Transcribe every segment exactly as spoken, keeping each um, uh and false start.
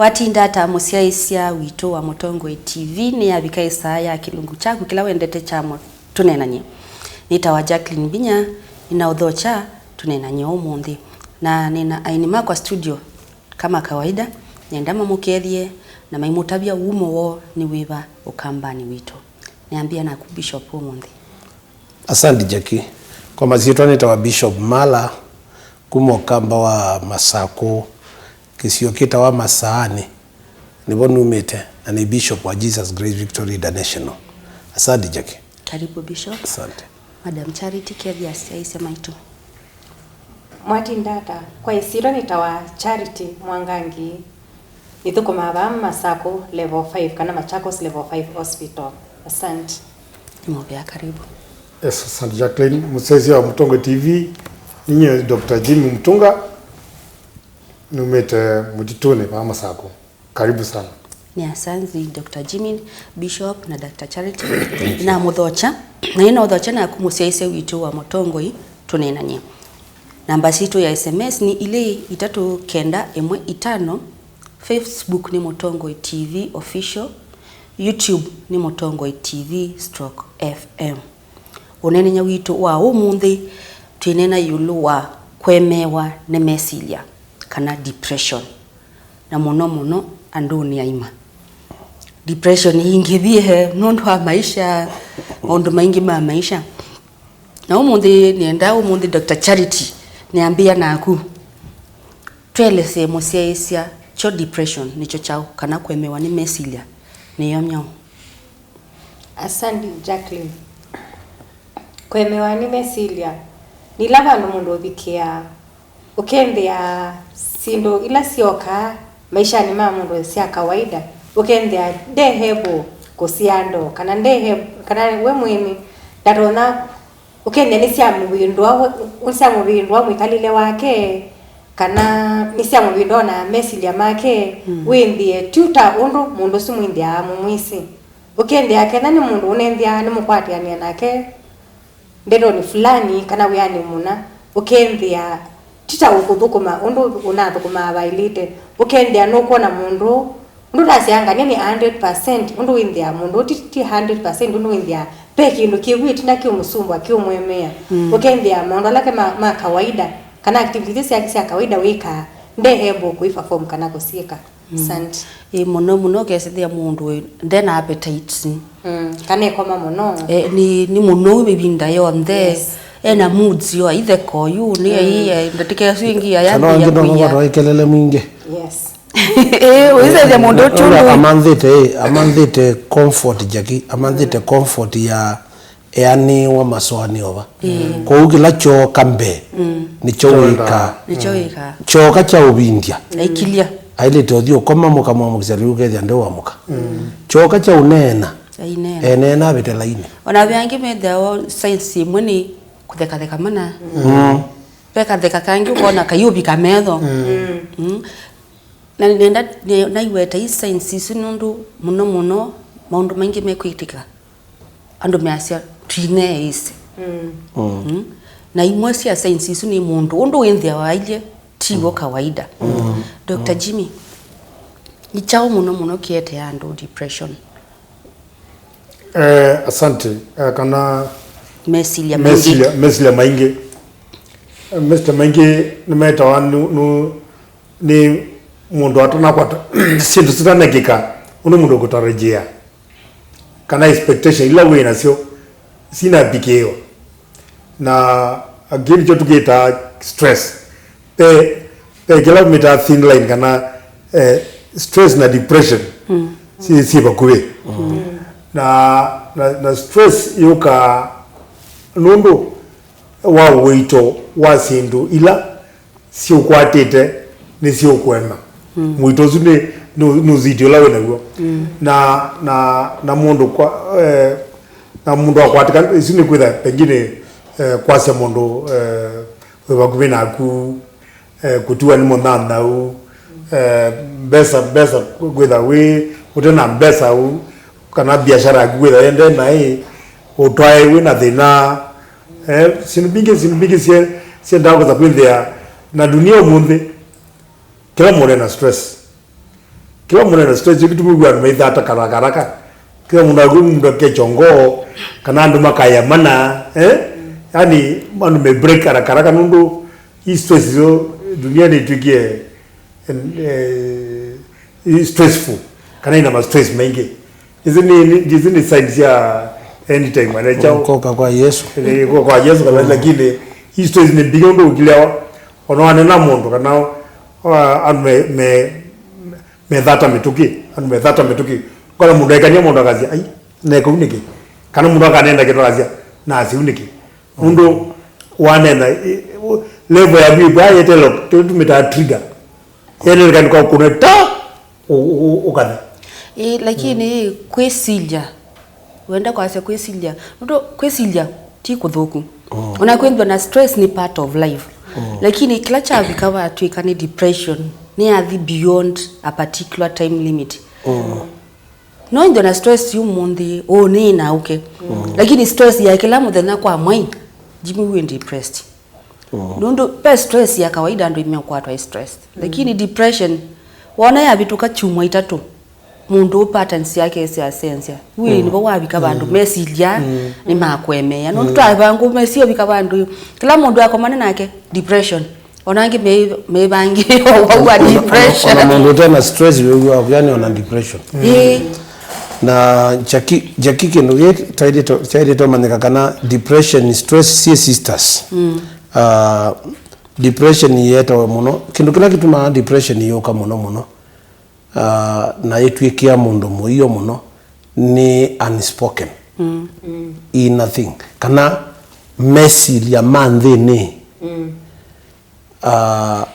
Watinda ata mũsyaĩĩsya witũ wa Mũtongoi T V? Nĩyavika ĩsaa ya kĩlungu kyaku kĩla wendete kya mo-, tũneenany'e. Nĩtawa Jacqueline Mbinya, nĩna ũthokya tũneenany'e ũmũnthĩ. Na nĩna aini makwa studio, kama kawaida, nĩenda mamũkethye na maimũtavya wumo woo nĩ wĩva ũkambanĩ witũ. Nĩambĩa naku Bishop ũmũnthĩ. Asante, Jackie. Kwa masyĩtwa nĩtawa Bishop Mala, kuma ũkamba wa Masakũ, kĩsio kĩtawa Masaani, nĩvo numĩte, na nĩ Bishop wa Jesus Grace Victory International. Asante, Jackie. Karibu, Bishop. Asante. Madam Charity, kethya asyaĩĩsya maitũ. Mwatinda ata? Kwa ĩsyĩtwa nĩtawa Charity Mwangangi. Nĩthũkũmaa vaa Masakũ Level five kana Machakos Level five Hospital. Asante. Nĩ mũvea, karibu. Yes, asante Jacqueline. Mũsyaĩĩsya wa Mũtongoi T V, ninyie Doctor Jimmy Mutunga, numĩte mũtitũnĩ vaa Masakũ. Karibu sana. Nĩ asante Doctor Jimmy, Bishop na Doctor Charity. Namũthokya, na nĩnaũthokya naku mũsyaĩĩsya witũ wa Mũtongoi tũneenany'e. Namba sitũ ya S M S nĩ ilĩ itatũ kenda ĩmwe itano. Facebook nĩ Mũtongoi T V Official. YouTube nĩ Mũtongoi T V stroke F M. Ũneenany'a witũ wa ũmũnthĩ, twĩneena ĩũlũ wa kũemeewa nĩ mesilya, kana depression, na mũno mũno andũnĩ aima. Depression ĩingĩvie nũndũ wa maisha, maũndũ maingĩ ma maisha. Na ũmũnthĩ nĩenda, ũmũnthĩ Doctor Charity, nĩambĩa naku. Twelesye mũsyaĩĩsya kyo depression nĩkyo kyaũ, kana kũemewa nĩ mesilya nĩyo myaũ? Asante, Jacqueline. Kũemewa nĩ mesilya nĩ ĩla vandũ mũndũ ũvikĩaa, ũkethĩa syĩndũ ila syokaa maishanĩ ma mũndũ sya kawaida, ũkethĩa nde able kũsyaa andũ, kana nde able, kana we mwene ndatonya, ũkethĩa nĩsyamũvĩndũa, we, nĩsyamũvĩndũa mwĩkalĩle wake, kana nĩsyamũvĩndũa na mesilya make, mm, wĩthĩe tu ta ũndũ mũndũ ũsu mwĩthĩaa mũmwĩsĩ. Ũkethĩa kethwa nĩ mũndũ ũnethĩaa nĩmũkwatĩanĩa nake ndetonĩ fulani kana wĩanĩ mũna, ũkethĩa ti ta ũkũthũkũma ũndũ ũnathũkũmaa vaĩlĩte. Ũkethĩa nũkwona mũndũ ũndũ ũtasyaanga nĩ, nĩ hundred percent ũndũ wĩthĩaa mũndũ ũũ ti, ti hundred percent ũndũ wĩthĩaa ve kĩndũ kĩw'ĩte na kĩũmũsumbwa, kĩũmũemea. Mm. Ũkethĩa maũndũ ala ke ma, ma kawaida kana activities syake sya kawaida wĩkaa, nde able kũi perform kana kũsyĩka. Mm. Asante. Ĩ, mũno mũno ũkesĩthĩa mũndũ wĩ, nde na appetite. Mm. Kana ekoma mũno. E, nĩ, nĩ mũnou ĩvinda yonthe. Yes. Ena moods yo, aitheka oyu, nĩ, mm, ai, e, ndatĩka ĩsu ĩngĩ kana ayambĩĩa angĩ no kwia. Makoto aikelele mwingĩ. Yes. Ĩ, ũisethya mũndũ ũtũ ũla ndũĩ. Amanthĩte, ĩ, amanthĩte comfort, Jackie, amanthĩte, mm, comfort ya eanĩwa masoanĩo va. Mm. Kwoou kĩla kyooka mbee, mm, nĩkyo wĩkaa. Nĩkyo wĩkaa. Kyooka kya ũvindya, aikilya, ailĩte ũthi ũkoma, mũkamwamũkĩsya lĩu ũkethĩa ndeũamũka. Mm. Kyooka kya ũneena, aineena, eneena avĩte lainĩ. Ona ve angĩ methĩawa signs imwe nĩ kũthekatheka mana. Mm. Ve katheka kangĩ ũkona kaiũvika metho. Mm. Mm. Na nenda, ne-, naiweta i signs isu nũndũ mũno mũno maũndũ maingĩ mekwĩtĩka andũ measya twĩneeĩsĩ. Mm. Mm. Mm. Na imwe sya signs isu nĩ mũndũ ũndũ wĩnthĩawa ailye ti w'o kawaida. Mm. Doctor Jimmy, nĩ kyaũ mũno mũno kĩetea andũ depression? Eh, asante. Eh, kana mesilya maingĩ. Mesilya, mesilya maingĩ. Eh, mesilya maingĩ nĩmetawa nũ-, nũ-, nĩ mũndũ atanakwata syĩndũ sitanekĩka ũndũ mũndũ ũkũtarajia, kana expectation ila wĩ nasyo sinavikĩĩwa. Na angĩ nĩkyo tũkĩtaa stress. Ve, ve kĩla tũmĩtaa thin line kana, eh, stress na depression, mm, syĩ, syĩ vakuvĩ. Mm. Na, na, na stress yũkaa nũndũ wa ũito wa syĩndũ ila siũkwatĩte nĩsiũkũema. Mm. Mũito ũsu nĩ, nĩ, nĩ ũsiti ũla wĩ naw'o. Mm. Na, na, na mũndũ kwa, eh, na mũndũ akwatĩka isu nĩ kwĩtha pengine, eh, kwasya mũndũ, eh, wĩ vakuvĩ naku, eh, kũtiwa nĩ mũnyanyaũ, eh, mbesa, mbesa kwĩtha wĩ ũte na mbesa ũu, kana biashara yaku kwĩtha yende naĩ, ũtwae wĩ na thĩna. Eh, syĩndũ mbingĩ, syĩndũ mbingĩ sye-, syendaa kũtha kwĩthĩa na dunia ũmũnthĩ, kĩla mũndũ ena stress. Kĩla mũndũ ena stress, kĩtumi wĩa andũ maithata karaka karaka. Kĩla mũndũ akwĩ mũndũ akechongoo, kana andũ makayamana, eh? Yani, andũ me break karaka karaka nũndũ hii stress yo dunia nĩ twĩkie, eh, stressful, kana ina ma stress maingĩ. Izi ni, ni, izi ni signs ya end time, ane chao. Koka kwa Yesu. Ni kwa, kwa Yesu, kana lakini hii stress ni mbingĩ ũndũ ũkĩlyawa. Ona wanena mũndũ, kana, wa, andũ me, me, methata mĩtũkĩ, andũ methata mĩtũkĩ. Kana mũndũ ekania mũndũ akasya, "Ai, neka unĩkĩ?" Kana mũndũ akanenda kĩndũ akasya, "Na asi unĩkĩ?" Mũndũ wanena, i, u-, level ya view kwa yetelo, tu, tumĩtaa trigger. Yetelo kandu kwa kuna ta, u, u, u, ũkatha. Ĩ, lakini kwĩsilya, wenda kwasya kwĩsilya, nũndũ kwĩsilya ti kũthũku. Ona kwĩthwa na stress ni part of life. Lakini kĩla kyavika vatw'ĩka ni depression, ni yathi beyond a particular time limit. No ĩthwa na stress yu mũnthĩ, ũũ nĩ naũke. Lakini stress ya kĩla mũthenya kwa mwai, Jimmy wĩ depressed. Nũndũ pe stress ya kawaida andũ imekwatwa i stress. Lakini depression, wona yavĩtũka kyumwa itatũ, mũndũ patterns yake syasenzya. Wĩ nĩvo wavika vandũ mesilya nĩmakũemeea. Nũndũ twavangũ mesilya ũvika vandũ, kĩla mũndũ akomane nake, depression. Ona angĩ me, me vangĩ wa depression. Ona mũndũ ũte na stress wĩw'aa, yani ona depression. Ĩĩ. Na Jackie, Jackie kĩndũ gĩ kyaĩlĩte, kyaĩlĩte ũmanyĩka kana depression, stress syĩ sisters. Ah, depression yĩetawe mũno. Kĩndũ kĩla kĩtumaa depression yũka mũno mũno, ah, na yĩtw'ĩkĩa mũndũ mũio mũno nĩ unspoken. Inner thing. Kana mesilya ma nthĩnĩ, ah,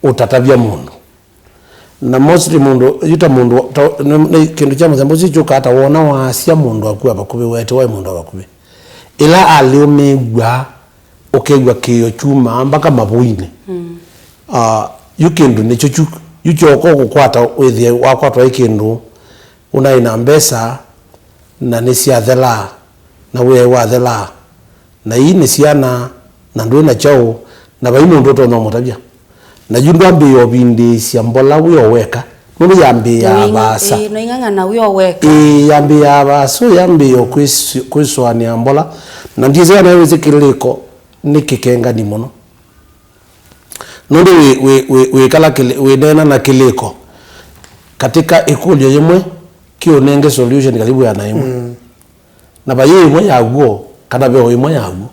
ũtatavya mũndũ. Na mostly mũndũ, yu ta mũndũ, ta, nĩ, nĩ kĩndũ kya mũthemba ũsu kyũkaa ta wona waasya mũndũ akua vakuvĩ, wetewa mũndũ wa vakuvĩ. Ĩla alĩũmĩw'a, ũkew'a kĩĩo kyumaa mbaka mavũinĩ. Ah, yu kĩndũ nĩkyo kyu, yu kyoko kũkwata wĩthĩe wakwatwa ĩ kĩndũ, ũnaĩ na mbesa, na nĩsyathelaa, na wĩaĩ wathelaa, na ii nĩ syana, na ndwĩ na kyaũ, na vai mũndũ ũtonya ũmũtavya. Na yu ndwambĩĩa ũvindĩĩsya mbola wĩ o weka, nũndũ yambĩĩaa vaasa. Ĩĩ, noing'ang'ana wĩ o weka. Ĩĩ, yambĩĩaa vaasa, yambĩĩa kwĩsũ-, kwĩsũanĩa mbola. Na ndyĩsĩ kana wĩsĩ kĩlĩko nĩ kĩkengani mũno. Nũndũ wĩ, wĩ, wĩ, wĩkala kĩlĩ-, wĩneena na kĩlĩko katĩka ĩkũlyo yĩmwe kĩũnenge solution karibu ya na ĩmwe. Na vayĩ ĩmwe ya w'o, kana ve o ĩmwe ya w'o.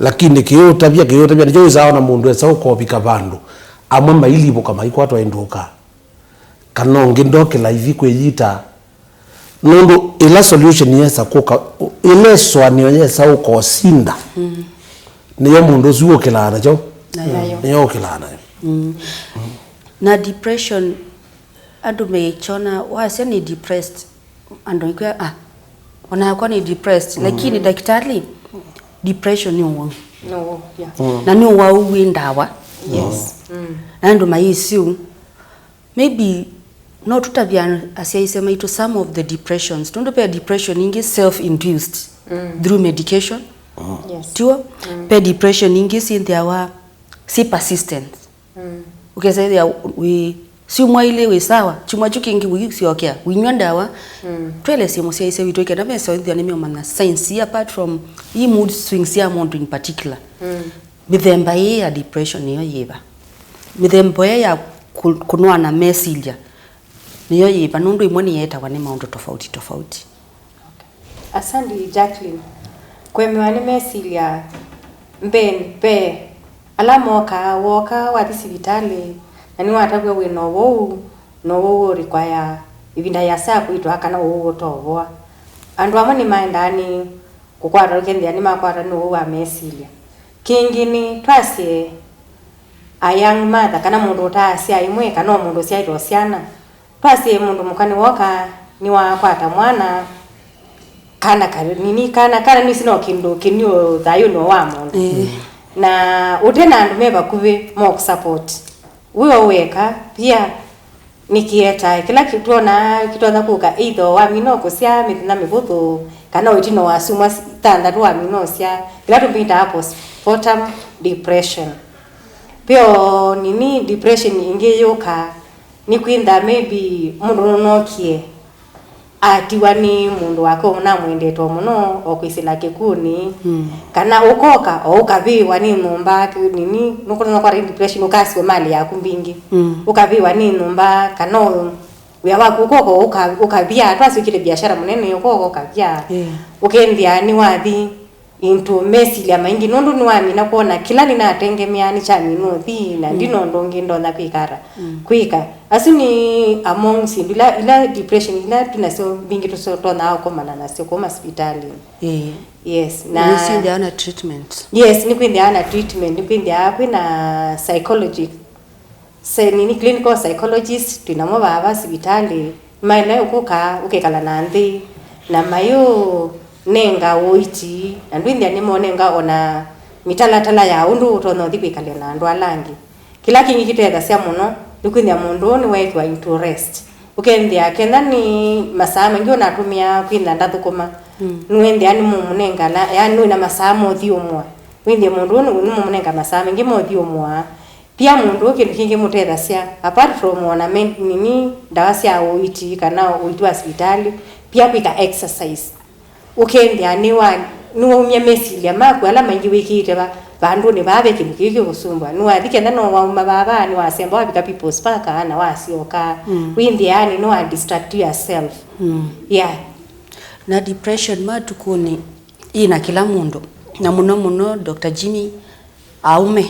Lakini kĩũtavya, kĩũtavya, nĩkyo wĩsaa ona mũndũ esa ũkovika vandũ. Amwe mailivũka maikwatwa ĩ ndũka. Kana ũngĩ ndokĩla ithi kwĩyita. Nũndũ ĩla solution yesa kũka, ĩla ĩsũanĩo yesa ũkosinda, nĩyo mũndũ ũsu ũkĩlaa nakyo. Nayo. Nĩyo ũkĩlaa nayo. Na depression, andũ meikyona, wasya nĩ depressed, andũ ikwĩa, ah, onakwa nĩ depressed, lakini ndakĩtalĩ, depression nĩ ũwau. No, yeah. Na nĩ ũwau wĩ ndawa. Yes. Na andũ mayĩsĩ ũu. Maybe no tũtavye asyaĩĩsya maitũ some of the depressions. Nũndũ ve depression ingĩ self-induced through medication. Yes. Tiw'o? Ve depression ingĩ syĩthĩawa syĩ persistent. Ũkesa ĩthĩa wĩ syumwa ilĩ wĩ sawa, kyumwa kyu kĩngĩ wĩsyokea, wĩnyw'a ndawa. Twelesye mũsyaĩĩsya witũ ĩkenda mesa ĩthĩa nĩmeũmanya signs apart from ii mood swings ya mũndũ in particular. Mĩthemba ĩĩ ya depression nĩyo yĩva? Mĩthemba ĩĩ ya kũ-, kũnoa na mesilya nĩyo yĩva? Nũndũ ĩmwe nĩyetawa nĩ maũndũ tofauti tofauti. Asante, Jacqueline. Kũemewa nĩ mesilya, mbee, mbee, ala mokaa, woka wathi sivitalĩ, na nĩwatavw'a wĩ na ũwau, na ũwau ũrĩkwaya ĩvinda yĩasa ya kwĩtwa kana ũwau ũtovoa. Andũ amwe nĩmaendaa nĩ kũkwatwa, ũkethĩa nĩmakwatwa nĩ ũwau wa mesilya. Kĩngĩ nĩ twasye a young mother, kana mũndũ ũtaasya ĩmwe, kana o mũndũ ũsyaĩte o syana. Twasye mũndũ mũka nĩwoka, nĩwakwata mwana, kana kanini, kana, kana nĩsĩ no kĩndũ kĩniũ thayũnĩ wa mũndũ. Na ũte na andũ me vakuvĩ mokũsupport. Wĩ o weka, pia, nĩkĩetae. Kĩla kĩ-, twonaa kĩtonya kũka, either wamina o kũsyaa mĩthenya mĩvũthũ, kana o ĩtina wa syumwa s-, thanthatũ wamina o syaa, ĩla tũmĩtaa postpartum depression. Peo nini depression ĩngĩ yũkaa, Nĩkwĩtha maybe mũndũ nũnokie atiwa nĩ mũndũ wake ũnamwendete mũno, o kwĩsĩla kĩkunĩ, mm, kana ũkoka o ũkavĩwa nĩ nyũmba, nini, nũkũnũkwata depression, ũkasiwa mali yaku mbingĩ, mm, ũkavĩwa nĩ nyũmba, kana ũ- wĩa waku ũkoka ũka- ũkavya, twasĩkile biashara mũnene ũkoka ũkavya, yeah, ũkethĩa nĩwathi into mesilya maingĩ, nũndũ nĩwamina kwona kĩla nĩnatengemeaa nĩkyaminwa ũthi, na, mm, ndina ũndũ ũngĩ ndonya kwĩka ata, mm, kwĩka. Asu nĩ among syĩndũ ila, ila depression ila twĩ nasyo mbingĩ tũtonyaa ũkomana nasyo kũu masivitalĩnĩ. Ĩĩ. Yes, na nĩsyĩthĩawa na treatment. Yes, nĩkwĩthĩawa na treatment, nĩkwĩthĩawa kwĩna psychology Se- nini, clinical psychologist twĩ namo vaa va sivitalĩ, maĩle ũkũka ũkekala na nthĩ na mayũnenga ũiiti, na ndwĩthĩa nĩmonenga ona mĩtalatala ya ũndũ ũtonya ũthi kwĩkalya na andũ ala angĩ. Kĩla kĩngĩ kĩtethasya mũno nĩ kwĩthĩa mũndũ ũũ nĩweekĩwa into rest. Ũkethĩa kenda nĩ masaa maingĩ ũnatũmĩaa kwĩthĩa ndathũkũma, mm, nĩwĩthĩa nĩmũmũnenga ala, yani nũĩ na masaa ma ũthyũmũa. Wĩthĩe mũndũ ũũ nĩ- nĩmũmũnenga masaa maingĩ ma ũthyũmũa. Pia mũndũ ũũ kĩndũ kĩngĩ mũtethasya, apart from ona me- nini, ndawa sya ũiiti kana ũiiti wa sivitalĩ, pia kwĩka exercise. Ũkethĩa nĩwa- nĩwaumya mesilya maku ala maingĩ wĩkĩĩte va- vandũnĩ vaa ve kĩndũ kĩu kĩkũsumbũa. Nĩwathi kenda no wauma vaa vaa, nĩwasemba wavika People's Park na wasyoka. Mm. Wĩthĩaa nĩ nĩwa distract yourself. Mm. Yeah. Na depression matukũnĩ yĩna kĩla mũndũ, na mũno mũno Doctor Jimmy, aũme.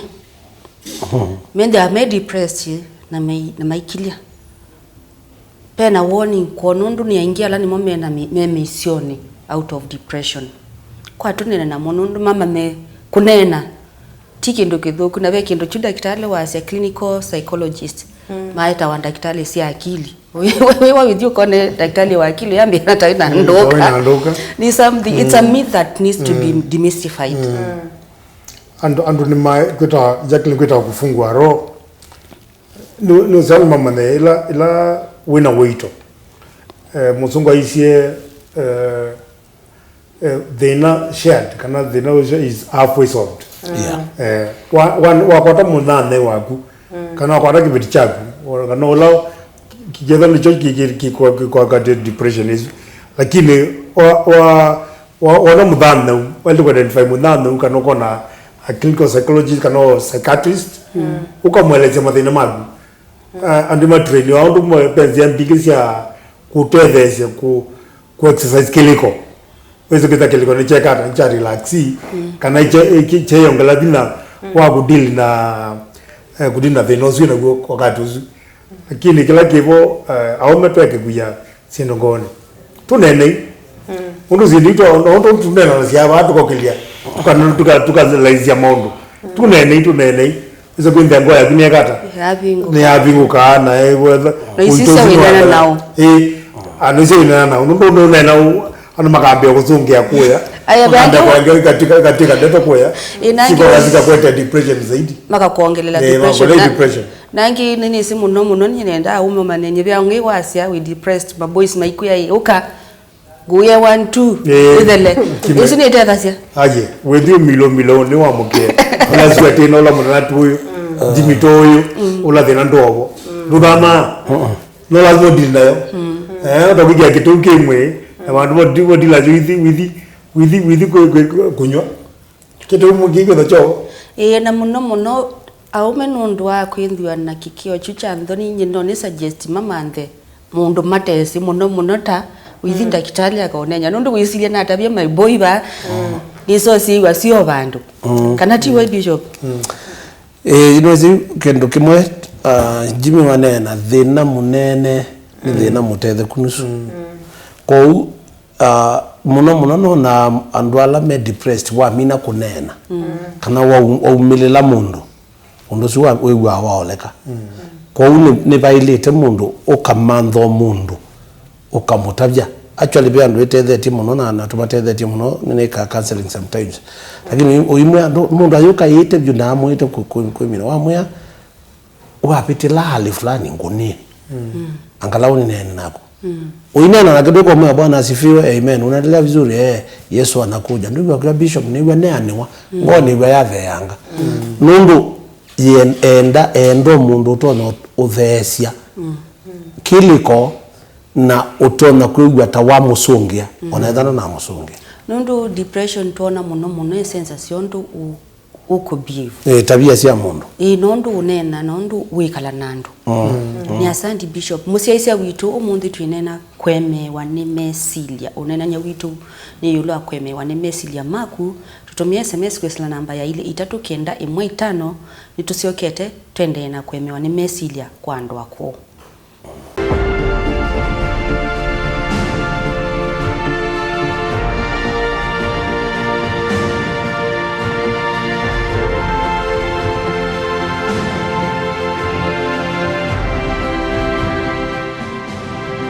Mhm. Methĩawa me depressed na mai- na maikilya. Pena warning kwoo, nũndũ nĩ aingĩ ala nĩmo mena mĩ- me mĩisyonĩ out of depression. Kwa tũneene namo, nũndũ mamanye kũneena ti kĩndũ kĩthũku, na ve kĩndũ kyu ndakĩtalĩ wasya, clinical psychologist, mm, maetawa ndakĩtalĩ sya akili. Wĩ- wĩ- wĩwa wĩthi ũkone ndakĩtalĩ wa akili, yambĩa na taĩ na, mm, ndũka. Taĩ na ndũka. Ni something, it's a, mm, myth that needs to be, mm, demystified. Mm. Mm. Andũ, andũ nĩ ma- kwĩtawa, Jacqueline, kwĩtawa kufungwa roho. Nĩ- nĩ ũseo nĩmamanye ĩla, ĩla wĩna ũito. Eh, mũsũngũ aisye, eh, eh, thĩna shared, kana thĩna ũcio is halfway solved. Yeah. Eh, wa- wa- wakwata mũnyanyae waku, mm, kana wakwata kĩveti kyaku, o- kana ũla ki- kĩkethwa nĩkyo ki- ki- ki- kwa- ki- kwa- kwatĩte depression ĩsu, lakini wa- wa- wa- wona mũnyanyae, waĩle kũ identify mũnyanyae, kana ũkona a clinical psychologist kana o psychiatrist, mm, ũkamũelesya mathĩna maku. Ah, andũ matrainiwa ũndũ ũmwe, ve nzĩa mbingĩ sya kũtetheesya kũ- kũ exercise kĩlĩko. Wĩsĩ kwĩtha kĩlĩko nĩkyeka ata, nĩkya relax, mm, kana nĩkye- nĩkye- kyeyongela vinya, mm, wa kũdeal na, eh, kũdeal na thĩna ũsu wĩ naw'o wakati ũsu. Lakini kĩla kĩvo, eh, aũme tweke kũya syĩndũ ngoonĩ. Tũneenei. Mm. Ũndũ syĩndũ itũ, ũndũ tũneenanasya vaa tũkokĩlya, tũka- tũka- tũkalaisya maũndũ. Mm. Tũneenei, tũneenei. Ĩsa kwĩthĩa ngoo yaku nĩyekata? Yavingũka. Nĩyavingũka, na ĩwetha. Na isu ũito ũsu sya wĩnena nĩwatha- nao. Ĩĩ. Andũ isu wĩnena nao. Nũndũ nũneena ũ- andũ makambĩa kũsũngĩa kũya. Aya, makambĩa angĩ kũya, ĩkatwĩka- ĩkatwĩka ndeto kũya. Ĩ, na angĩ sikoka sikakwete depression zaidi. Makakuongelela, eh, depression. Makuongelela na- depression. Na angĩ nĩnĩsĩ mũno mũno, niĩ nendaa ũme ũmanenye vea ũngĩ wasya wĩ depressed, ma boys maikwĩa ĩ, ũka. Ngũye one, two, eh, ĩthele. Kime- ĩsu nĩtethasya. Aye, wĩthi ũmilo milo nĩ wamũkĩe. Ũla swati na ũla mũnatu ũyũ, mm, Jimmy to ũyũ, mm, ũla thĩna ndovo. Mm. Ndũthama. Uh-uh. No lazima ũdili nayo. Mm. Eh, ũtakũikia kĩtũu kĩ mwĩ, na vandũ vo- vo dila jũ ithi, withi, withi, withi kũ- kũ- kũ- kũnywa. Kĩtũu mũkĩkwĩtha kyo. Ĩĩ, na mũno mũno, aũme nũndũ wa kwĩthĩwa na kĩkĩo kyu kya nthoni, nyie no nĩ suggest mamanthe mũndũ matesĩ mũno mũno ta wĩthi, mm, ndakĩtalĩ akaũneeny'a. Nũndũ wĩsilya natavya my boy va, mm, nĩsosĩiwa syo vandũ. Mm. Kana ti we, Bishop? Mm. Ĩĩ, nĩwĩsĩ kĩndũ kĩmwe, ah, Jimmy waneena, thĩna mũnene nĩ, mm, thĩna mũtetheku nusu. Mm. Kwoou, ah, mũno mũno nonaa andũ ala me depressed, wamina kũneena, mm, kana wau- waumĩlĩla mũndũ, ũndũ ũsu wa- wĩw'aa waoleka. Mm. Kwoou nĩ- nĩvaĩlĩte mũndũ ũkamantha o mũndũ, ũkamũtavya. Actually, ve andũ ĩtethetye mũno na, na tũmatethetye mũno, nĩnĩkaa counseling sometimes. Lakini ũimwe andũ, mũndũ ayũka ĩĩte vyũ na amwĩte kũ- kũ- kwĩmina, wamwĩa, wapitĩla hali fulani ngũnĩe. Mm. Angalau nineene naku. Mm. Ũineena nake ndũkamwĩa, "Bwana asifiwe, amen. Unaendelea vizuri?" "Eh, Yesu anakuja." Ndwĩw'a kĩla bishop, nĩw'a neanĩwa. Mm. Ngoo nĩw'a yatheanga. Mm. Nũndũ yĩ- enda, enda mũndũ ũtonya ũtheesya. Mm. kĩlĩko na ũtonya kwĩw'a ta wamũsũngĩa, mm, ona ethana na mũsũngĩa. Nũndũ depression twona mũno mũno ĩsenza syontũ ũ- ũkũbehave. Ĩĩ, tavia sya mũndũ. Ĩĩ, nũndũ ũneena, nũndũ wĩkala na andũ. Mm. Mm. Nĩ asandi Bishop. Mũsyaĩĩsya witũ, ũmũnthĩ twĩneena kũemeewa nĩ mesilya. Ũneenany'a witũ nĩ ĩũlũ wa kũemeewa nĩ mesilya maku. Tũtũmĩe S M S kwĩsĩla namba ya ilĩ itatũ kenda ĩmwe itano. Nĩtũsyokete, tũendee na kũemeewa nĩ mesilya kwa andũ akw'ũ.